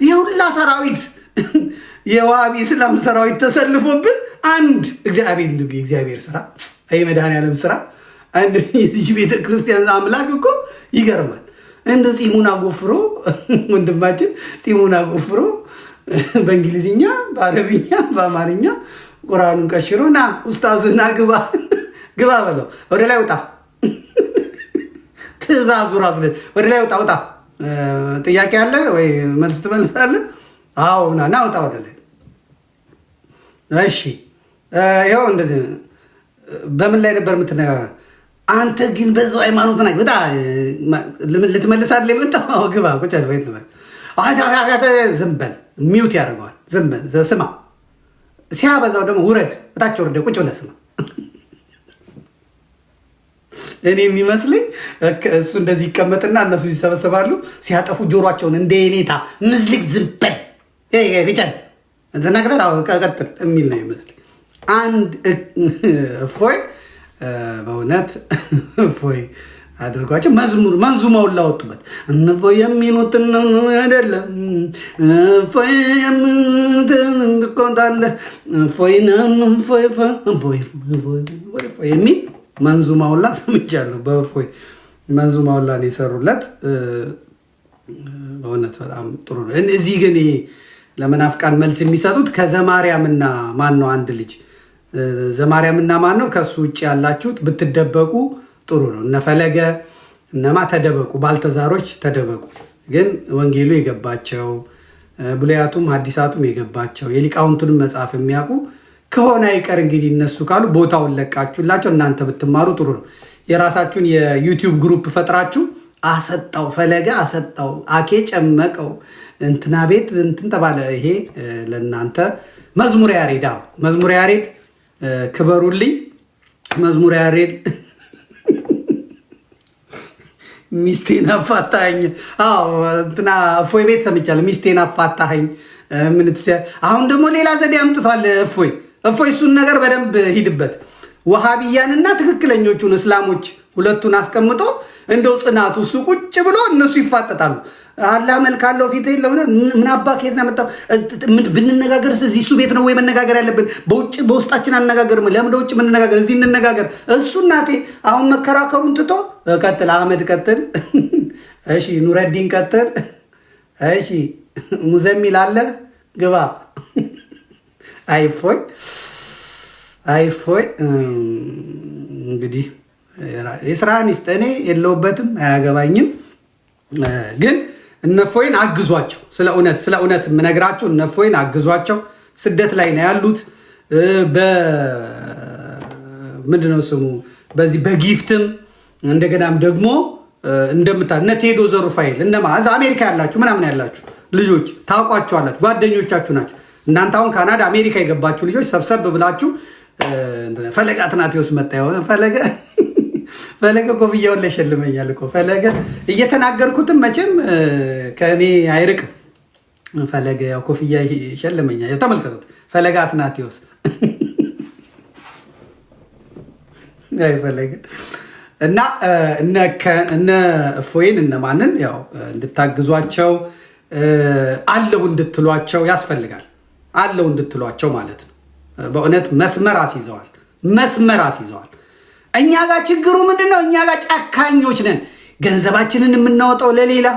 የሁላ ሰራዊት፣ የዋሃቢ እስላም ሰራዊት ተሰልፎብን አንድ እግዚአብሔር፣ የእግዚአብሔር ስራ፣ የመድኃኔዓለም ስራ፣ አንድ የዚች ቤተክርስቲያን አምላክ እኮ ይገርማል። እንደ ፂሙን አጎፍሮ፣ ወንድማችን ፂሙን አጎፍሮ፣ በእንግሊዝኛ፣ በአረብኛ፣ በአማርኛ ቁርአኑን ቀሽሮ፣ ና ኡስታዝ ና ግባ ግባ በለው፣ ወደ ላይ ውጣ። ትእዛዙ ራሱ ወደ ላይ ውጣ ውጣ። ጥያቄ አለ ወይ? መልስ ትመልሳለህ? አዎ ና ና ውጣ ወደ ላይ። እሺ ይኸው እንደዚህ በምን ላይ ነበር የምትነጋገር? አንተ ግን በዛው ሃይማኖት ና በጣም ልትመልስ አይደል የመጣው? ግባ ቁጭ በል። ዝም በል፣ mute ያደርገዋል። ዝም በል ስማ። ሲያበዛው ደግሞ ውረድ፣ እታች ወርደ ቁጭ ብለህ ስማ። እኔ የሚመስለኝ እሱ እንደዚህ ይቀመጥና እነሱ ይሰበሰባሉ። ሲያጠፉ ጆሯቸውን እንደ የኔታ ምዝልቅ ዝም በል ግጨን ተናግረህ ቀጥል የሚል ነው ይመስለኝ። አንድ እፎይ፣ በእውነት እፎይ አድርጓቸው መዝሙር መንዙማውን ላወጡበት። እፎይ የሚሉትን አይደለም፣ እፎይ የሚሉትን እፎይ እፎይ እፎይ እፎይ የሚል መንዙማውላ ሰምቻለሁ። በእፎይ መንዙማውላ ነው የሰሩለት። በእውነት በጣም ጥሩ ነው። እዚህ ግን ለመናፍቃን መልስ የሚሰጡት ከዘማርያምና ማን ነው? አንድ ልጅ ዘማርያምና ማን ነው? ከእሱ ውጭ ያላችሁት ብትደበቁ ጥሩ ነው። እነፈለገ እነማ ተደበቁ፣ ባልተዛሮች ተደበቁ። ግን ወንጌሉ የገባቸው፣ ብሉያቱም ሐዲሳቱም የገባቸው፣ የሊቃውንቱንም መጽሐፍ የሚያውቁ ከሆነ አይቀር እንግዲህ እነሱ ካሉ ቦታውን ለቃችሁላቸው እናንተ ብትማሩ ጥሩ ነው። የራሳችሁን የ YouTube group ፈጥራችሁ አሰጣው ፈለገ አሰጣው አኬ ጨመቀው እንትና ቤት እንትን ተባለ። ይሄ ለእናንተ መዝሙር ያሬድ፣ መዝሙር ያሬድ ክበሩልኝ። መዝሙር ያሬድ ሚስቴን አፋታኸኝ። አዎ እንትና እፎይ ቤት ሰምቻለሁ። ሚስቴን አፋታኸኝ። ምን አሁን ደግሞ ሌላ ዘዴ አምጥቷል እፎይ። እፎይ እሱን ነገር በደንብ ሂድበት። ወሃቢያንና ትክክለኞቹን እስላሞች ሁለቱን አስቀምጦ እንደው ጽናቱ እሱ ቁጭ ብሎ እነሱ ይፋጠጣሉ። አላህ መልክ አለው፣ ፊት የለው፣ ምን አባ ከየት ነው ያመጣው? ብንነጋገርስ እዚህ እሱ ቤት ነው ወይ መነጋገር ያለብን? በውጭ በውስጣችን አነጋገርም። ለምን ውጭ ምንነጋገር? እዚህ እንነጋገር። እሱ እናቴ አሁን መከራከሩን ትቶ ቀጥል፣ አህመድ ቀጥል፣ እሺ ኑረዲን ቀጥል፣ እሺ ሙዘሚል አለ ግባ። አይፎይ አይፎይ እንግዲህ የስራህን ይስጥ። እኔ የለሁበትም፣ አያገባኝም። ግን እነፎይን አግዟቸው። ስለ እውነት ስለ እውነት የምነግራችሁ እነፎይን አግዟቸው። ስደት ላይ ነው ያሉት። ምንድነው ስሙ በዚህ በ gift ም እንደገናም ደግሞ እንደምታ እነ ቴዶ ዘሩፋኤል እነማ እዛ አሜሪካ ያላችሁ ምናምን ያላችሁ ልጆች ታውቋቸዋላችሁ፣ ጓደኞቻችሁ ናቸው። እናንተ አሁን ካናዳ አሜሪካ የገባችሁ ልጆች ሰብሰብ ብላችሁ ፈለገ አትናቴዎስ መጣ። የሆነ ፈለገ ፈለገ ኮፍያውን ላይ ሸልመኛል እኮ ፈለገ። እየተናገርኩትም መቼም ከእኔ አይርቅም። ፈለገ ያው ኮፍያ ይሸልመኛል። ተመልከቱት፣ ፈለገ አትናቴዎስ፣ ፈለገ እና እነ እፎይን እነማንን ያው እንድታግዟቸው፣ አለው እንድትሏቸው ያስፈልጋል። አለው እንድትሏቸው ማለት ነው። በእውነት መስመር አስይዘዋል፣ መስመር አስይዘዋል። እኛ ጋር ችግሩ ምንድን ነው? እኛ ጋር ጨካኞች ነን። ገንዘባችንን የምናወጣው ለሌላ፣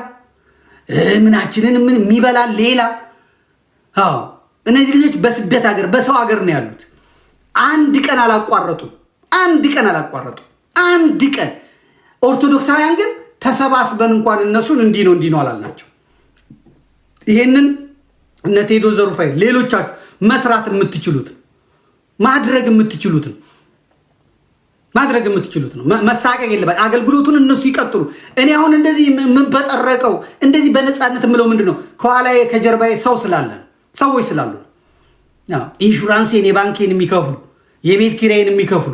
ምናችንን ምን የሚበላን ሌላ። አዎ እነዚህ ልጆች በስደት ሀገር በሰው ሀገር ነው ያሉት። አንድ ቀን አላቋረጡም። አንድ ቀን አላቋረጡም። አንድ ቀን። ኦርቶዶክሳውያን ግን ተሰባስበን እንኳን እነሱን እንዲህ ነው እንዲህ ነው አላልናቸው። ይሄንን እነ ቴዶ ዘሩፋኤል ሌሎቻችሁ መስራት የምትችሉት፣ ማድረግ የምትችሉት ማድረግ የምትችሉት ነው። መሳቀቅ የለበት። አገልግሎቱን እነሱ ይቀጥሉ። እኔ አሁን እንደዚህ የምበጠረቀው፣ እንደዚህ በነፃነት የምለው ምንድን ነው? ከኋላዬ ከጀርባዬ ሰው ስላለ፣ ሰዎች ስላሉ፣ ኢንሹራንሴን የባንኬን የሚከፍሉ፣ የቤት ኪራይን የሚከፍሉ፣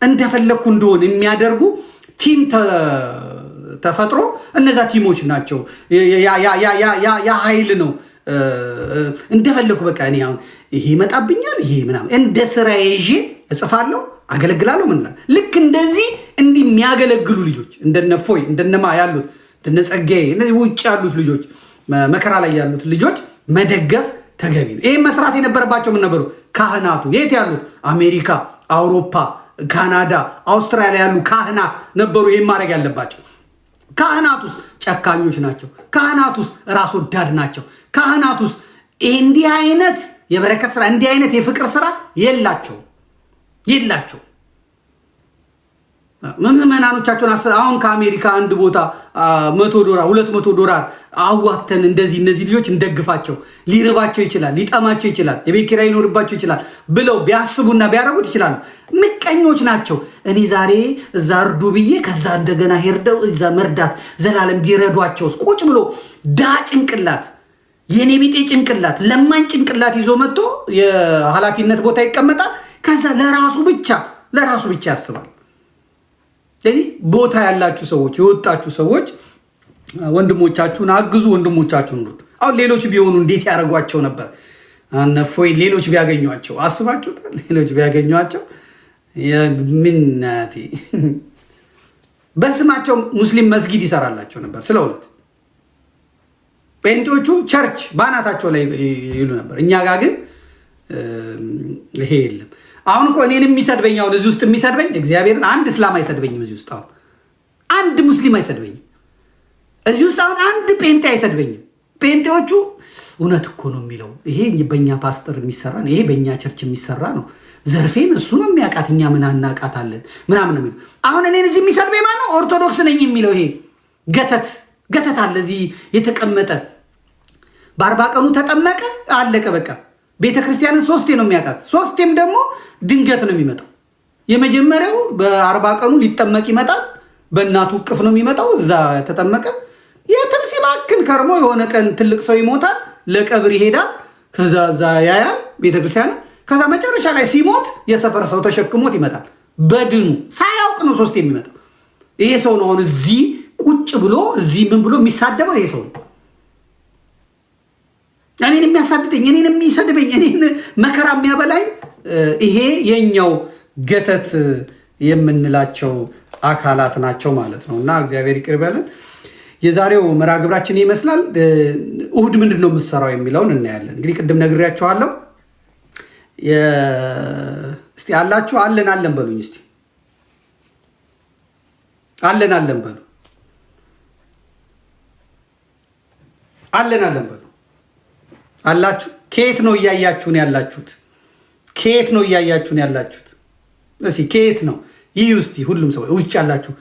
እንደፈለግኩ እንደሆን የሚያደርጉ team ተፈጥሮ እነዛ team ኦች ናቸው። ያ ኃይል ነው። እንደፈለግኩ በቃ እኔ አሁን ይሄ ይመጣብኛል ይሄ ምናምን እንደ ስራዬ ይዤ እጽፋለሁ፣ አገለግላለሁ። ምን ልክ እንደዚህ እንዲህ የሚያገለግሉ ልጆች እንደነ ፎይ እንደነማ ያሉት፣ እንደነ ጸጋዬ እነዚህ ውጭ ያሉት ልጆች መከራ ላይ ያሉት ልጆች መደገፍ ተገቢ ነው። ይህም መስራት የነበረባቸው ምን ነበሩ? ካህናቱ የት ያሉት? አሜሪካ፣ አውሮፓ፣ ካናዳ፣ አውስትራሊያ ያሉ ካህናት ነበሩ ይህም ማድረግ ያለባቸው። ካህናቱስ ጨካኞች ናቸው። ካህናቱስ ራስ ወዳድ ናቸው። ካህናቱስ እንዲህ አይነት የበረከት ስራ፣ እንዲህ አይነት የፍቅር ስራ የላቸው የላቸው። ምዕመናኖቻቸውን አሁን ከአሜሪካ አንድ ቦታ $100 $200 አዋተን እንደዚህ እነዚህ ልጆች እንደግፋቸው፣ ሊርባቸው ይችላል፣ ሊጠማቸው ይችላል፣ የቤት ኪራይ ሊኖርባቸው ይችላል ብለው ቢያስቡና ቢያደርጉት ይችላሉ። ምቀኞች ናቸው። እኔ ዛሬ እዛ እርዱ ብዬ ከዛ እንደገና ሄርደው እዛ መርዳት ዘላለም ቢረዷቸውስ? ቁጭ ብሎ ዳ ጭንቅላት፣ የኔ ቢጤ ጭንቅላት፣ ለማኝ ጭንቅላት ይዞ መጥቶ የኃላፊነት ቦታ ይቀመጣል። ከዛ ለራሱ ብቻ ያስባል። ስለዚህ ቦታ ያላችሁ ሰዎች፣ የወጣችሁ ሰዎች ወንድሞቻችሁን አግዙ፣ ወንድሞቻችሁን ርዱ። አሁን ሌሎች ቢሆኑ እንዴት ያደርጓቸው ነበር? እፎይ ሌሎች ቢያገኟቸው አስባችሁታል? ሌሎች ቢያገኟቸው ምናቴ በስማቸው ሙስሊም መስጊድ ይሰራላቸው ነበር። ስለ እውነት ጴንጤዎቹ church ባናታቸው ላይ ይሉ ነበር። እኛ ጋር ግን ይሄ የለም። አሁን እኮ እኔን የሚሰድበኝ፣ አሁን እዚህ ውስጥ የሚሰድበኝ፣ እግዚአብሔርን አንድ እስላም አይሰድበኝም። እዚህ ውስጥ አሁን አንድ ሙስሊም አይሰድበኝም። እዚህ ውስጥ አሁን አንድ ጴንጤ አይሰድበኝም። ጴንጤዎቹ እውነት እኮ ነው የሚለው፣ ይሄ በእኛ ፓስተር የሚሰራ ነው፣ ይሄ በእኛ church የሚሰራ ነው፣ ዘርፌን እሱ ነው የሚያውቃት፣ እኛ ምን አናውቃታለን ምናምን ነው የሚለው። አሁን እኔን እዚህ የሚሰድበኝ ማነው? ኦርቶዶክስ ነኝ የሚለው ይሄ ገተት ገተት አለ እዚህ የተቀመጠ፣ በ40 ቀኑ ተጠመቀ፣ አለቀ በቃ። ቤተ ክርስቲያንን ሶስቴ ነው የሚያውቃት። ሶስቴም ደግሞ ድንገት ነው የሚመጣው። የመጀመሪያው በ40 ቀኑ ሊጠመቅ ይመጣል። በእናቱ እቅፍ ነው የሚመጣው። እዛ ተጠመቀ። የትም ሲባክን ከርሞ የሆነ ቀን ትልቅ ሰው ይሞታል። ለቀብር ይሄዳል። ከዛ እዛ ያያል ቤተክርስቲያን። ከዛ መጨረሻ ላይ ሲሞት የሰፈር ሰው ተሸክሞት ይመጣል። በድኑ ሳያውቅ ነው ሶስት የሚመጣው። ይሄ ሰው ነው አሁን እዚህ ቁጭ ብሎ እዚህ ምን ብሎ የሚሳደበው፣ ይሄ ሰው ነው። እኔን የሚያሳድደኝ፣ እኔን የሚሰድበኝ፣ እኔን መከራ የሚያበላኝ ይሄ የኛው ገተት የምንላቸው አካላት ናቸው ማለት ነው። እና እግዚአብሔር ይቅር በለን። የዛሬው መርሃ ግብራችን ይመስላል። እሁድ ምንድን ነው የምሰራው የሚለውን እናያለን። እንግዲህ ቅድም ነግሬያችኋለሁ። እስቲ አላችሁ፣ አለን አለን በሉኝ። እስቲ አለን አለን በሉ። አለን አለን በሉ። አላችሁ? ከየት ነው እያያችሁን ያላችሁት? ከየት ነው እያያችሁን ያላችሁት? እስቲ ከየት ነው ይህ? እስቲ ሁሉም ሰው ውጭ ያላችሁ፣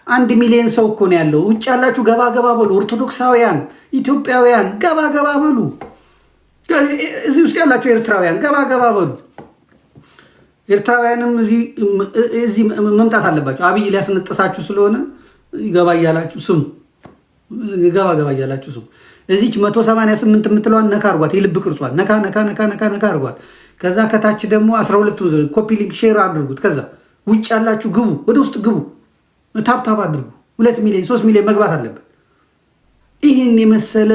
1 ሚሊዮን ሰው እኮ ነው ያለው። ውጭ ያላችሁ ገባ ገባ በሉ። ኦርቶዶክሳውያን ኢትዮጵያውያን ገባ ገባ በሉ። እዚህ ውስጥ ያላችሁ ኤርትራውያን ገባ ገባ በሉ። ኤርትራውያንም እዚህ መምጣት አለባቸው። አብይ ሊያስነጥሳችሁ ስለሆነ ገባ እያላችሁ ስሙ። ገባ ገባ እያላችሁ ስሙ። እዚች 188 የምትለዋን ነካ አርጓት። የልብ ቅርጿን ነካ ነካ ነካ ነካ ነካ አርጓት። ከዛ ከታች ደግሞ 12 copy link share አድርጉት። ከዛ ውጭ ያላችሁ ግቡ፣ ወደ ውስጥ ግቡ፣ tap tap አድርጉ። 2 ሚሊዮን 3 ሚሊዮን መግባት አለበት። ይህን የመሰለ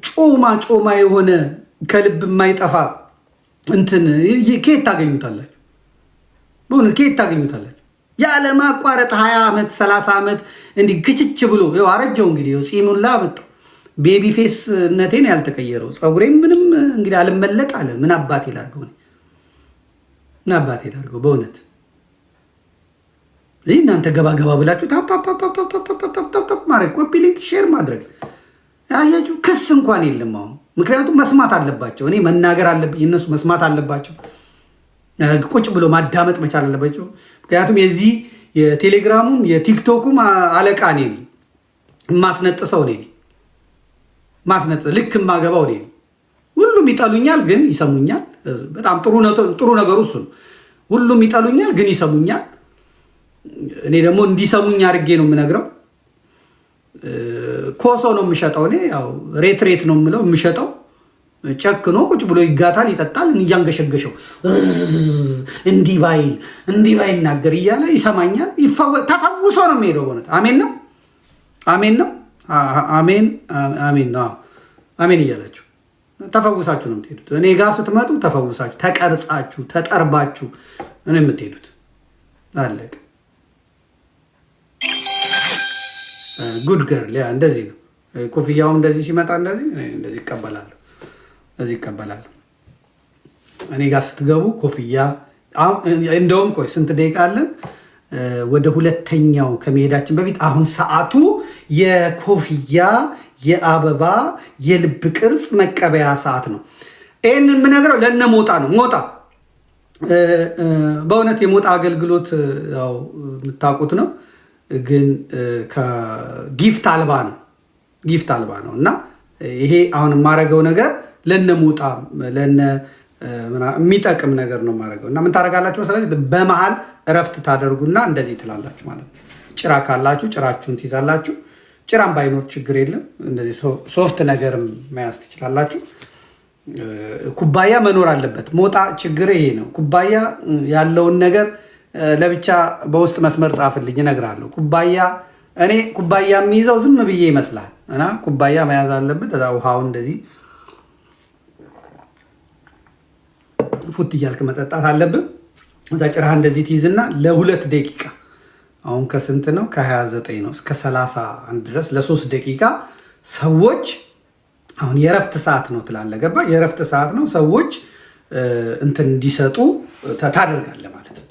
ጮማ ጮማ የሆነ ከልብ የማይጠፋ እንትን ከየት ታገኙታላችሁ? በእውነት ከየት ታገኙታላችሁ? ያለማቋረጥ 20 ዓመት 30 ዓመት እንዲህ ግችች ብሎ አረጀው። እንግዲህ ፂሙላ መጣው። Baby face ነቴን ያልተቀየረው፣ ፀጉሬም ምንም እንግዲህ አልመለጥ አለ። ምን አባቴ ላድርገው? ምን አባቴ ላድርገው? በእውነት ይህ እናንተ ገባ ገባ ብላችሁ tap tap ማድረግ፣ copy link share ማድረግ። አያችሁ፣ ክስ እንኳን የለም አሁን። ምክንያቱም መስማት አለባቸው። እኔ መናገር አለብኝ፣ እነሱ መስማት አለባቸው። ቁጭ ብሎ ማዳመጥ መቻል አለባቸው። ምክንያቱም የዚህ የቴሌግራሙም የቲክቶኩም አለቃ እኔ ነኝ። የማስነጥሰው እኔ ነኝ። ማስነጥ ልክ የማገባው እኔ ነኝ። ሁሉም ይጠሉኛል፣ ግን ይሰሙኛል። በጣም ጥሩ ነገሩ እሱ ነው። ሁሉም ይጠሉኛል፣ ግን ይሰሙኛል። እኔ ደግሞ እንዲሰሙኝ አድርጌ ነው የምነግረው። ኮሶ ነው የምሸጠው። እኔ ያው ሬት ሬት ነው የምለው የምሸጠው። ጨክኖ ቁጭ ብሎ ይጋታል፣ ይጠጣል። እያንገሸገሸው እንዲህ ባይል እንዲህ ባይናገር እያለ ይሰማኛል። ተፈውሶ ነው የሚሄደው። በእውነት አሜን ነው፣ አሜን ነው፣ አሜን አሜን ነው፣ አሜን እያላችሁ ተፈውሳችሁ ነው የምትሄዱት። እኔ ጋር ስትመጡ ተፈውሳችሁ፣ ተቀርጻችሁ፣ ተጠርባችሁ ነው የምትሄዱት። አለቀ። Good girl፣ yeah እንደዚህ ነው። ኮፍያውም እንደዚህ ሲመጣ እንደዚህ እንደዚህ ይቀበላሉ፣ እንደዚህ ይቀበላሉ። እኔ ጋር ስትገቡ ኮፍያ፣ እንደውም ቆይ ስንት ደቂቃ አለን? ወደ ሁለተኛው ከመሄዳችን በፊት አሁን ሰዓቱ የኮፍያ፣ የአበባ፣ የልብ ቅርጽ መቀበያ ሰዓት ነው። ይህን የምነግረው ለነ ሞጣ ነው። ሞጣ፣ በእውነት የሞጣ አገልግሎት ያው የምታውቁት ነው፣ ግን ከ gift አልባ ነው። Gift አልባ ነው እና ይሄ አሁን የማደርገው ነገር ለነ ሞጣ ለነ የሚጠቅም ነገር ነው የማደርገው። እና ምን ታደርጋላችሁ መሰላችሁ? በመሀል እረፍት ታደርጉና እንደዚህ ትላላችሁ ማለት ነው። ጭራ ካላችሁ ጭራችሁን ትይዛላችሁ። ጭራም ባይኖር ችግር የለም። እንደዚህ soft ነገርም መያዝ ትችላላችሁ። ኩባያ መኖር አለበት። ሞጣ ችግር ይሄ ነው። ኩባያ ያለውን ነገር ለብቻ በውስጥ መስመር ጻፍልኝ፣ እነግርሃለሁ። ኩባያ፣ እኔ ኩባያ የሚይዘው ዝም ብዬ ይመስላል እና ኩባያ መያዝ አለብን። ከዛ ውሃውን እንደዚህ ፉት እያልክ መጠጣት አለብን። እዛ ጭራህ እንደዚህ ትይዝና ለ2 ደቂቃ፣ አሁን ከስንት ነው? ከ29 ነው፣ እስከ 31 ድረስ ለ3 ደቂቃ ሰዎች፣ አሁን የእረፍት ሰዓት ነው ትላለህ። ገባ? የእረፍት ሰዓት ነው። ሰዎች እንትን እንዲሰጡ ታደርጋለህ ማለት ነው።